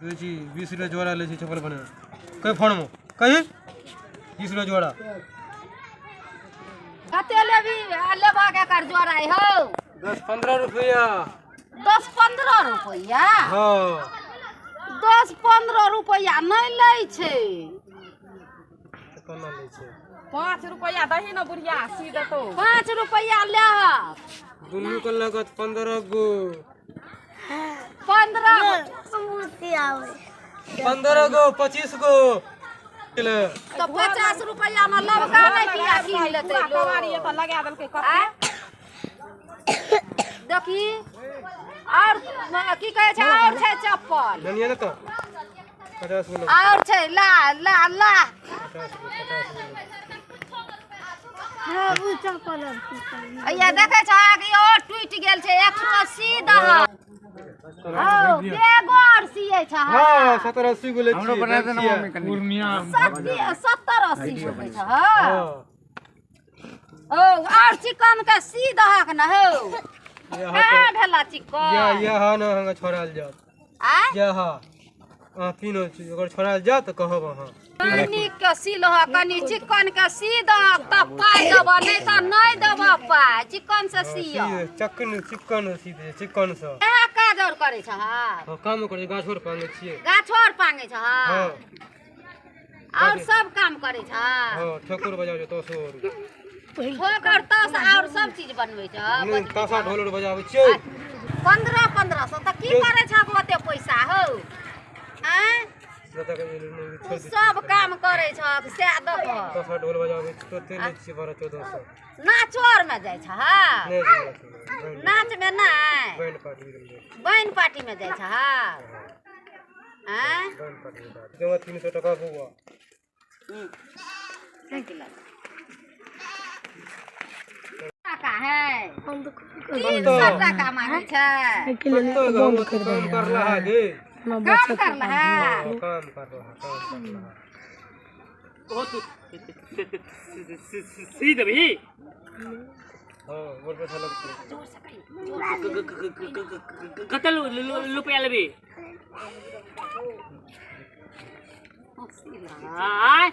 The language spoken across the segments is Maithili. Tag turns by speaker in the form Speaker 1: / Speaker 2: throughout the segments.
Speaker 1: दै छी 20 रुपया जोड़ा लै छी चप्पल बना कहि फोनमे कही 20 रुपया जोड़ा।
Speaker 2: कते लेबी लेबा के कर जोड़ा हो?
Speaker 1: 10-15 रुपया।
Speaker 2: 10-15 रुपया?
Speaker 1: हाँ।
Speaker 2: 10-15 रुपया नहीं लै छै।
Speaker 1: कोना लै छै?
Speaker 3: 5 रुपया दही न बुढ़िया सी देतो।
Speaker 2: 5 रुपया ले।
Speaker 1: दुनू के लगत 15 गो।
Speaker 2: 15
Speaker 1: 15 गो 25 गो।
Speaker 2: तो 50 रुपया में लबका नहीं किया कीन लेतै लोग।
Speaker 3: कबाड़ी एतऽ लगा देलकै कते।
Speaker 2: देखी और की कहै छै और छै चप्पल।
Speaker 1: लेलियै ने तऽ 50 गो।
Speaker 2: और छै ला ला ला।
Speaker 1: 50 गो 50 गो।
Speaker 4: हां उ चप्पल
Speaker 2: अइया देखै छ कि और टूटि गेल छै 180 दह। हौ बेगो और सियै छ।
Speaker 1: हां 70-80 गो लै छी।
Speaker 5: हमरो बना दे ना मम्मी कनी।
Speaker 6: पूर्णिया
Speaker 2: 70-80 गो लै छ। हां ओ और चिकन के सी दहक न हौ। कहाँ भेला चिकन?
Speaker 1: या या हा न हंगा छोड़ाल जात।
Speaker 2: आ
Speaker 1: या हा अहाँ पीनो छी अगर छोड़ाल जात तऽ कहब अहाँ।
Speaker 2: नीक के सिलह कनी चिकन के सी दहक तब पाइ देबऽ नहीं तऽ नहीं देबऽ पाइ। चिकन से सिय।
Speaker 1: चक्कन चिकन सी दे चिकन से।
Speaker 2: इएह काज और करै छ?
Speaker 1: हां काम करै गाछ और पांगे छियै।
Speaker 2: गाछ और पांगे छ?
Speaker 1: हां
Speaker 2: और सब काम करै छ?
Speaker 1: हां ठोकर बजाबै तसो और
Speaker 2: ठोकर तस और सब चीज बनबै छ।
Speaker 1: तासा ढोल और बजाबै छियै।
Speaker 2: 15-15 सौ तऽ की करै छ ओते पैसा हौ? आँय सब काम करै छ सएह देखऽ।
Speaker 1: तासा ढोल बजाबै छी तोते लै छियै 12-14 सौ।
Speaker 2: नाचो आर में जाइ छ? नाच में नहि
Speaker 1: बैंड पार्टी।
Speaker 2: बैंड पार्टी में जाइ छ? आँय
Speaker 1: बैंड पार्टी में 300 टका बौआ।
Speaker 2: टका है 300 टका मांगे छै।
Speaker 1: काम कर रहा है
Speaker 2: काम कर रहा है।
Speaker 1: काम कर रहा काम कर रहा।
Speaker 7: ओ तू सी देबही?
Speaker 1: हां बोल पैसा लगतै।
Speaker 2: जोर से कही।
Speaker 7: कते रुपया लेबही? आय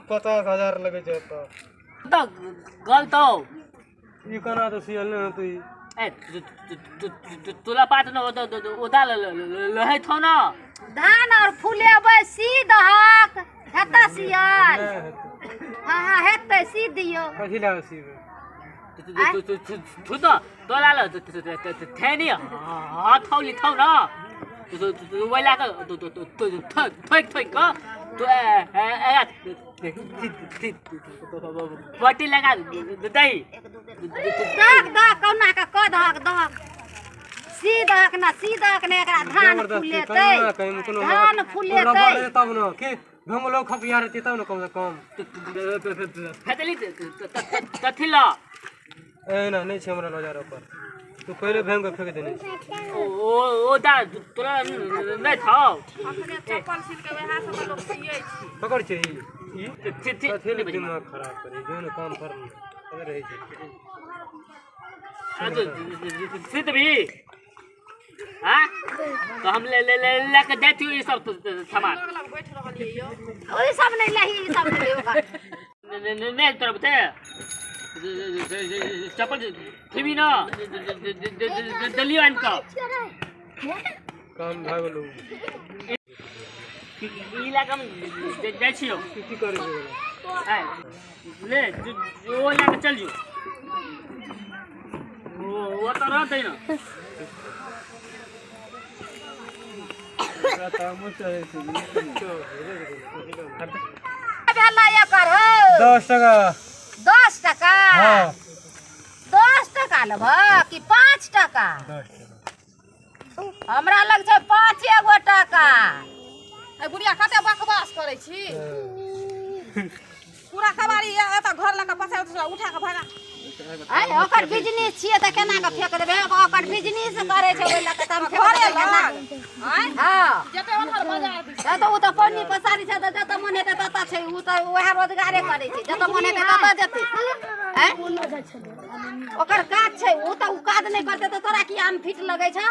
Speaker 1: 50,000 लगै छै तऽ।
Speaker 7: तऽ गलत हौ।
Speaker 1: ई कोना तऽ सियल नहि होतै।
Speaker 7: ए तोला पात न ओदा लहै थौ न।
Speaker 2: धान और फुलेबै सी दहक हेतै सियल? हां हां हेतै सी दियौ।
Speaker 1: कथी लए सीबै?
Speaker 7: थु त तोला ल थेनी हथौली थौ न ओइ लए कऽ ठोकि ठोकि कऽ तो पट्टी लगा दही।
Speaker 2: दहक दहक कहुना कऽ कऽ दहक दहक सी दहक न सी दहक ने एकरा धान फुलेतै। धान फुलेतै
Speaker 1: तब न की भंगलो खपिया रहतै तब न कम से कम।
Speaker 7: फेदली कथी ल?
Speaker 1: एना नहि छै हमरा औजार पर। तू पहिले भेंग के फेंक देने छी।
Speaker 7: ओ ओ दा तोरा नहि छौ।
Speaker 3: अखने चप्पल सील के वएह सब लोग सियै छै।
Speaker 1: पकड़ छै ई कथी ले दिमाग खराब करे जो ने काम कर ने रहै छै।
Speaker 7: सी देबही? हाँ तो हम ले ले ले लेके जाती हूँ ये सब सामान।
Speaker 2: ओई सब नहीं लही ई सब नहीं होगा।
Speaker 7: नहीं तोरा बते चप्पल थीबी न दलियो आन कऽ
Speaker 1: काम भए गेलौ।
Speaker 7: ई लए कऽ हम जाइ छियौ।
Speaker 1: की करै छै?
Speaker 7: ले ओ लए कऽ चल जो। ओ तऽ रहतै न।
Speaker 2: भेलै एकर हौ?
Speaker 1: 10 टका।
Speaker 2: 10 टका?
Speaker 1: हां।
Speaker 2: 10 टका लेबह कि 5 टका?
Speaker 1: 10 टका।
Speaker 2: हमरा लग छै 5 गो टका।
Speaker 3: ए बुढ़िया कते बकवास करै छी। पूरा कबाड़ी एतऽ घर लऽ कऽ पसारि उठा कऽ भगा।
Speaker 2: आय ओकर बिजनेस छियै तऽ केना कऽ फेक देबै? ओकर बिजनेस करै छै ओहि लऽ कऽ तऽ हम फेक देबै केना? हां
Speaker 3: जते ओनहर बाजार दिस
Speaker 2: तऽ ओ तऽ पन्नी पसारी छै तऽ जतऽ मन हेतै ततऽ छै। ओ तऽ उएह रोजगारे करै छै जतऽ मन हेतै ततऽ जेतै। आँय ओकर काज छै, ओ तऽ ओ काज नहि करतै तऽ तोरा की अनफिट लगै छौ?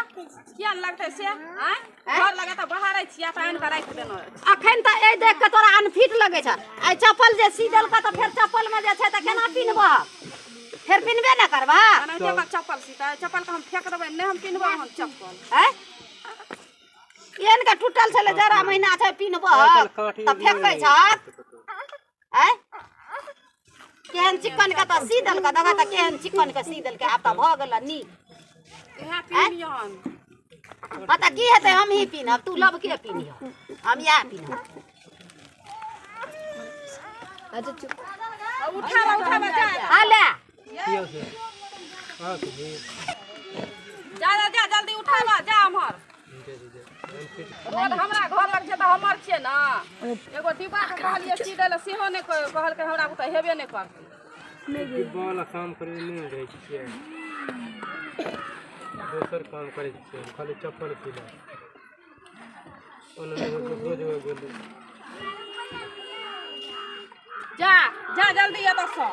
Speaker 3: किया नहि लगतै से? आँय, घर लगे तऽ बहारै छियै तऽ आनि कऽ राखि देलहुँ।
Speaker 2: अखन तऽ एहि देख कऽ तोरा अनफिट लगै छौ। आइ चप्पल जे सी देलकऽ तऽ फेर चप्पलमे जे छै तऽ केना पिन्हबह? फेर पिन्हबे ने करबह।
Speaker 3: एनाहिते ओकर चप्पल सीतै, चप्पलके हम फेक देबै, नहि हम पिन्हबै हम चप्पल।
Speaker 2: आँय, एहन के टूटल छलै, जरा महीना छै पिन्हबह तऽ फेकै छह? आँय, केहन चिक्कन के तऽ सी देलकै, देखऽ तऽ केहन चिक्कन के सी देलकै। आब तऽ भऽ गेल नीक।
Speaker 3: इएह पिन्हियन।
Speaker 2: हँ तऽ की हेतै, हमही पिन्हब, तू लब के पिन्हिह, हम इएह पिन्हब।
Speaker 3: उठाबऽ उठाबऽ, जा।
Speaker 2: हँ ले।
Speaker 1: किया से हाँ तो जी।
Speaker 3: जा जा जा, जल्दी उठाबऽ, जा अम्हर। रोड हमरा घर लग छै तऽ हमर छियै ने। एगो डिब्बाके कहलियै सी दै लए, सेहो नहि कहलकै, हमरा बुते हेबे नहि करतै।
Speaker 1: डिब्बा वाला काम करै नहि रहै छियै, दोसर काम करै छियै, खाली चप्पल सिला। ओना दोसरो जगह गेलै।
Speaker 3: जा जा, जल्दी एतऽसँ।